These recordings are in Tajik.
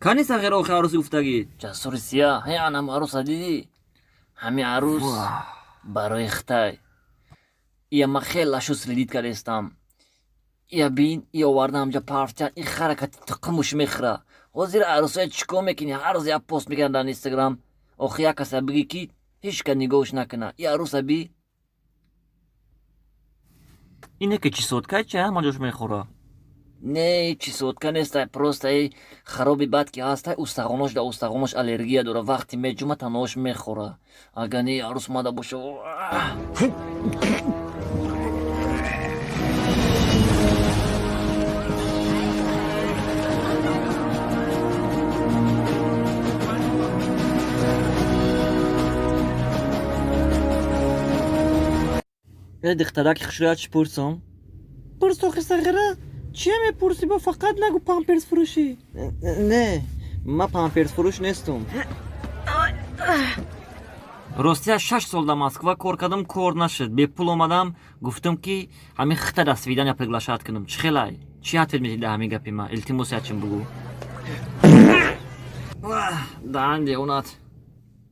Кани сағира охи арӯси гуфтагӣ? Ҷасури сия, ҳе анам арӯса дидӣ? Ҳами арӯс барои Хитай. Ия ма хела шу следить кардестам. Ия бин, ия оварда ҳамҷа партия, и харакати тиқимуш мехӯра. Ҳозир арӯсоя чӣ кор мекунӣ? Ҳар рӯз як пост мекунад дар Инстаграм. Охи як каса бигӣ, ки ҳеҷ ка нигоҳш накуна. И арӯса би. Ине ки чесотка чи ҳама ҷош мехӯра? Не, чесотка нестай, просто и хароби бад ки ҳастай, устахонош да устахонош аллергия дора. Вақти меҷума танош мехӯра. Агар не арӯс омада боша. Э, духтараки хушрӯя, чӣ пурсам? Пурс, охи сағира, чия мепурсӣ? Бо фақат нагу памперс фурӯшӣ. Не, ман памперсфурӯш нестум. Ростия, 6 сол дар Москва кор кардам, кор нашуд, бепул омадам. Гуфтам, ки ҳамин хита до свидания приглашать кунам. Чӣ хелай, чӣ ответ медиҳӣ дар ҳамин гапи ман? Илтимос, ячим бугӯ. Даҳан девонат.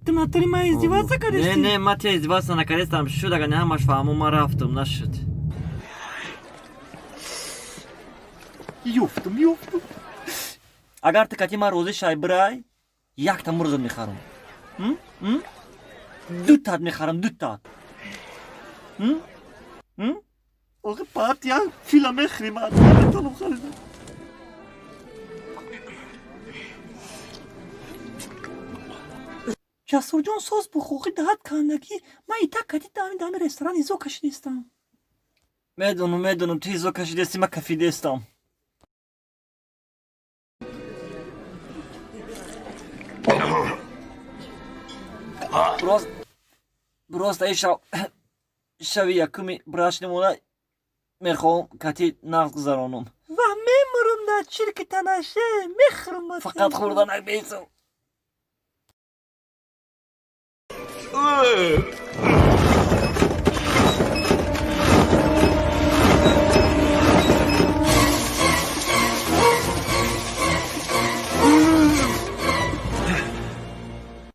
Ту натури ман издеваться Не. кардести? Не, ман тия издеваться накардестам. Шуд, агар не, ҳамаш фаҳмо, ман рафтам, нашуд. Ёфтум, ёфтум. Агар ту кати ман розӣ шай, бирай, якта мурғ мехарам, дутат мехарам, дутат. Охи партия фила мехӯрим, наметавонам харидам. Ҷасурҷон, соз бухоҳӣ даҳат кандагӣ, ман итак кати дами ресторан изо кашидистам. Медонам, медонам, ту изо кашидести, ман кафидестам. Просто и шав, шави якуми брачный мона мехоҳам кати нағз гузаронам. Ва мемурам дар чирки танаше, мехӯрам. Фақат хӯрданак бесо.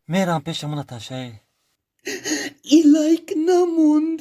Мерам пешамон Наташае. И лайк намонд.